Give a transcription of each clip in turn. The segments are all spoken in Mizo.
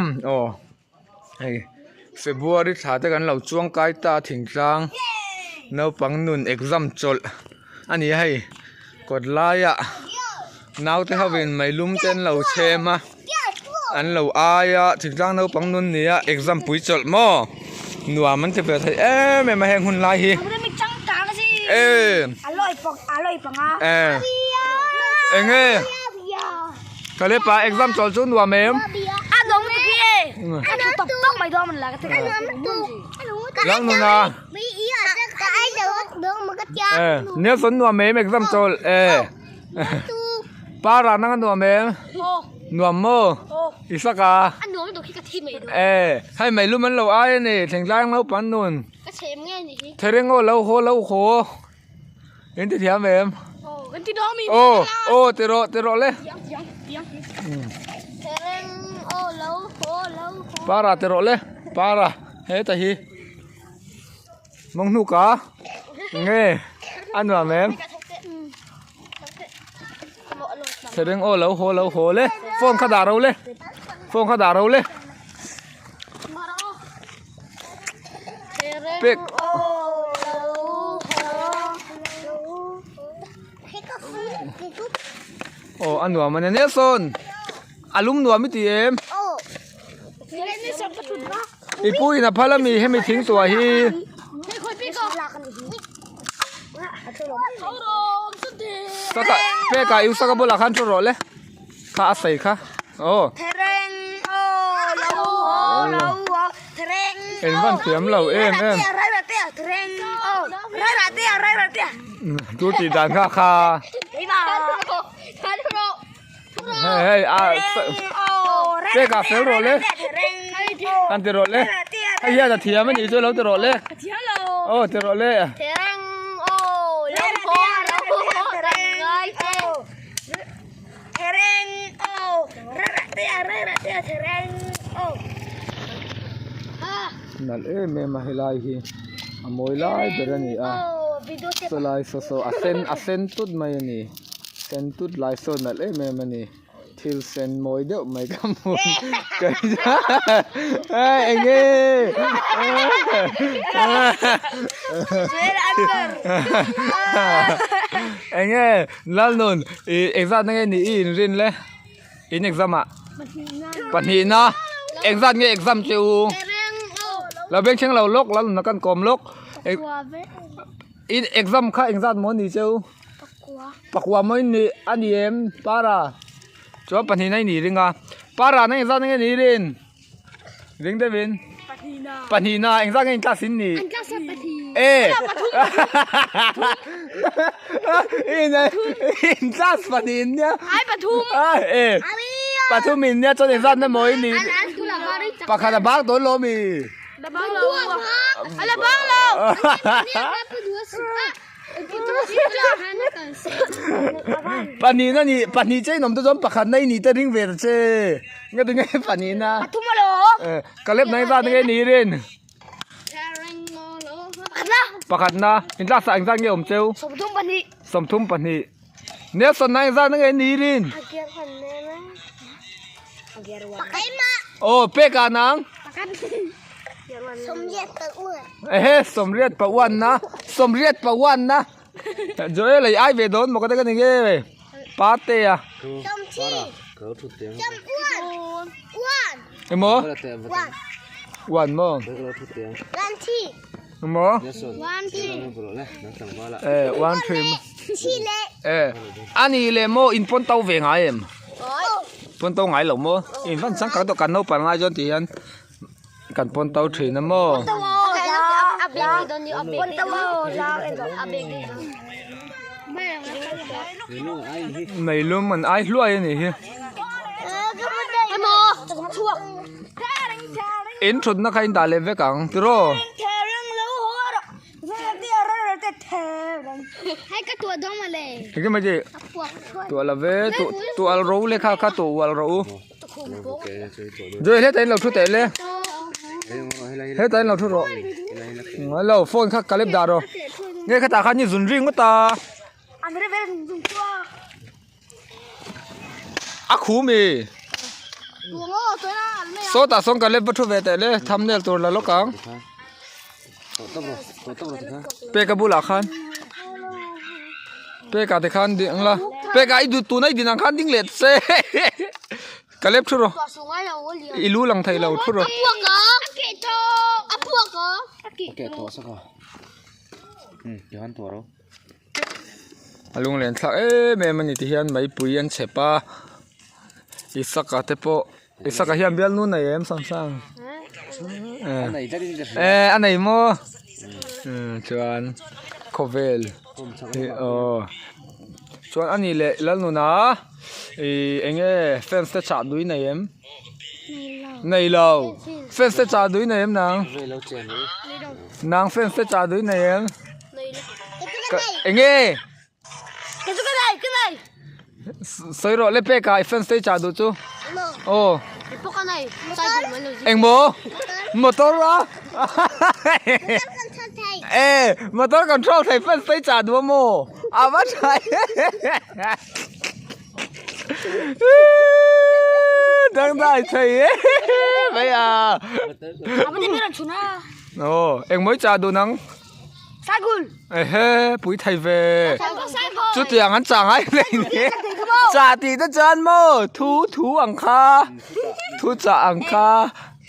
Aw hei February thla te kan lo chuang kai ta a thingtlang naupang nun exam chawlh a ni a hei kawt laiah naute ho in meilum te an lo chhem a an lo ai a thingtlang naupang nun nia exam pui chawlh maw nuam an ti ve thei em em a heng hun lai hi e eng nge Kalepa exam chawlh chu nuam em Lalnuna Nelson nuam em exam chawlh e Para nang a nuam em nuam maw Isaka e hei meilum an lo ai a ni thlengtlai naupang nun Thereng aw lo haw lo haw. In ti thiam em? Aw aw ti rawh ti rawh le. Para ti rawh le para heta hi mawng hnuk a nge a nuam em? Thereng aw lo haw lo haw le phone kha dah ro le phone kha dah ro le. Pek. Aw a nuam a nia Nelson a lum nuam i ti em? I pu in a phal ami hemi thing tuah hi. Saka peka i usaka bulah khan thu rawh le kha a sei kha aw. En van thiam lo em em. Tu tih dan kha kha. Hei hei a pek ah fel rawh le. Kan ti rawh le. Hei hian a thiam a nih chu lo ti rawh le. Aw ti rawh le. Nalh em em a helai hi a mawi lai ber a ni a sawlai saw saw a sen a sen tut mai a ni sen tut lai saw nalh em em a ni thil sen mawi deuh mai ka hmu eng nge eng nge. Lalnun ih engzat na nge ni i inrin le in exam ah pahnihna engzat nge exam che u lo beng thleng lo lawk Lalnuna kan kawm lawk in exam kha engzat maw ni che u pakua maw in nih a ni em para chuan pahnihna i nih ring a para na engzat na nge ni i rin. Ring deuh in. Pahnihna. Engzat nge in class in ni? An class a pahnih. E. In in class pahnih in nia. Ai pathum. Ai e. Pathum in nia chuan engzat na maw in ni? Pakhat a bang dawn lo mi? La bang lo. A la bang lo. Pahnih na nih pahnih che in awm te chuan pakhat na i nih te ring ve ta che nge tinge pahnih na ka lep na engzat nge ni rin pakhat na in class ah engzat nge awm cheu sawmthum pahnih Nelson na engzat nge ni rin aw pek ah nang. Ehe sawmriat pa uan na sawmriat pa uan na Joel ei ai ve dawn maw ka te ka ni nge pa te a emaw uan maw emaw e uan three e ani leh maw in pawn to ve ngai em pawn to ngai lo maw in van changkang tawh kan naupang lai chuan ti hian. Kan pawn to thin a maw? Meilum an ai hluai a nih hi. In thutna kha in dah leh vek ang tiraw? Engemaw chi tuah la ve tuah ro le kha kha tuah ual rawh u. Joy hetah in lo thu teh le hetah in lo thu rawh ngailo phone kha kalep dah rawh nge khatah khan i zun ri ngawt a a khum e. Sawtah sawn Caleb va thu ve teh le thumbnail tur la lawk ang. Peka bulah khan Peka te khan ding la Peka i duh tuna i din ang khan ding leh che Caleb thu rawh i lu lang thei lo thu rawh. A lunglen thlak em em a ni ti hian meipui an chhep a Isaka te pawh Isaka hian bialnu nei em Samsung eh a nei maw chuan khawvel hi aw chuan a ni leh Lalnuna ih eng nge fans te chah dui nei em nei lo fans te chah dui nei em nang nang fans te chah dui nei em. Eng nge? Sawi rawh le pek ah i fans te i chah duh chu. Aw. Eng maw? Motor a? E motor control thei fans te i chah duh a maw? A va tha Dangdai thei e mai a. Aw eng maw i chah duh nang? Saigul. Ehe pui thei ve. Chutiang an chah ngai hle ni. Chah tih te chuan maw thu thu ang kha thu chah ang kha.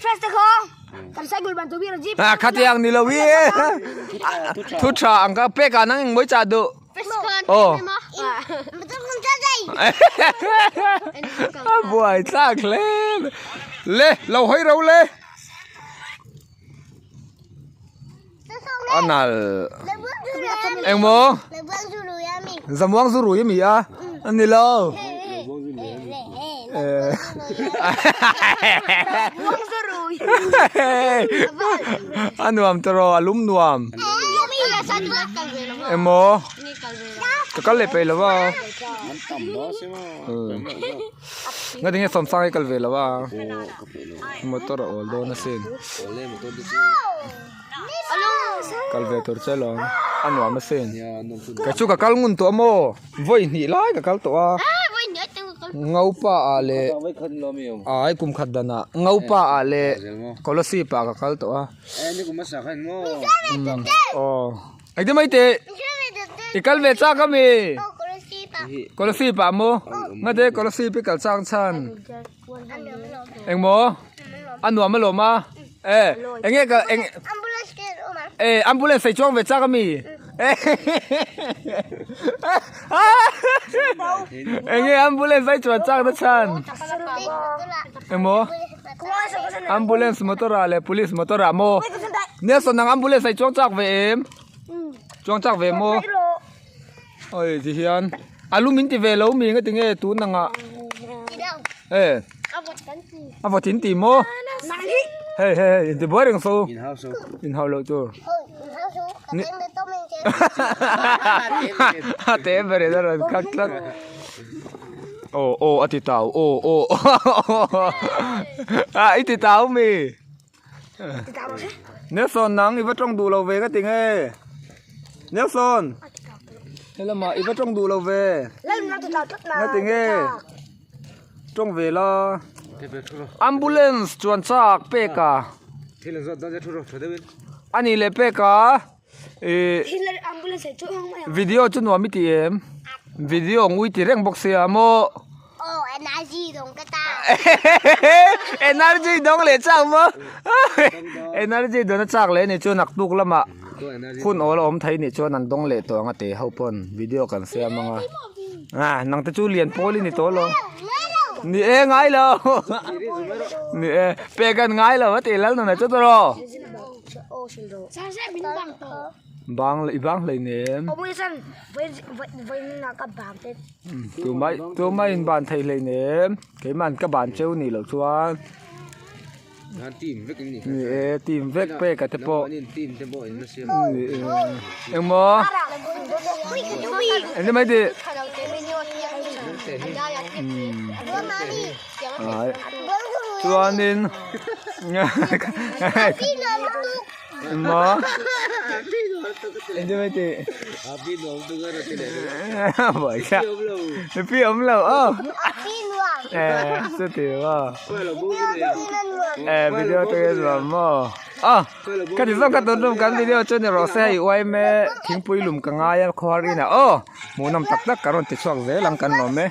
Fresh te kho. Kan saigul ban tu bir jeep. Ah khatiang ni lo hi. Thu tha ang kha pek ah nang engmawi chah duh. Aw. A buai thlak hle. Le lo hawi ro le. A nal engmaw zamuang zu rui ami a a ni lo a nuam tawh a lum nuam engmaw ka kal leh peih lo a ngatinge sawmsang hi kal ve lo a. Motor a awl dawn asin kal ve tur che lawm a nuam asin kei chu ka kal ngun tawh a maw vawi hnih lai ka kal tawh a ngopa ah leh ai kum khat dan ah ngopa ah leh kolasib ah ka kal tawh a aw engtin mai teh i kal ve chak ami kolasib ah maw ngate kolasib i kal chang chhan. Engmaw? A nuam alawm a. E, enge ka eng E, ambulance sei chuang ve chak ami. Enge ambulance ai chuan chak na chhan. Engmaw? Ambulance motor ah leh police motor ah maw? Nelson nang ambulance ai chuang chak ve em? Chuang chak ve maw? Oi ti hian a lu min ti ve lo mi nga tinge tun anga e a vawt in ti maw hei hei hei in ti buai reng so in hau loh tur a te ber in a rawn khat tlat aw aw a ti tau aw aw a i ti tau mi Nelson nang i va tawng duh lo ve ka ti nge Nelson helamah i va tawng duh lo ve nga ti nge tawng ve la ambulance chuan chak pek a a nih leh pek a ih video chu nuam i ti em video ngui ti reng bawk sia maw. Aw energy dawng ka ta. Energy dawng leh chak maw? Energy dawn a chak leh ni chu naktuk lamah hun awl a awm thei nih chuan an dawng leh tawh ang a ti ho pawn video kan siam ang a. Ah nang te chu lian pawl i ni tawh lo. Ni e ngai lo. Ni e pek an ngai lo a ti lal nuna chu tawh. Bang i bang hleinem. Tumah tumah in ban thei hlei nem keimah ka ban cheu nih loh chuan ni e team vek pek a te pawh ni e engmaw engti mai tih umm ai. Chuanin maw engtin ti pi awm lo aw eh chuti maw eh video te nuam maw aw ka ti zawk ka tun tum kan video chu ni rawh se hei uaime thingpui lum ka ngai a khawhar inah aw hmuhnawm tak tak ka rawn ti chhuak zel ang kan lawm e.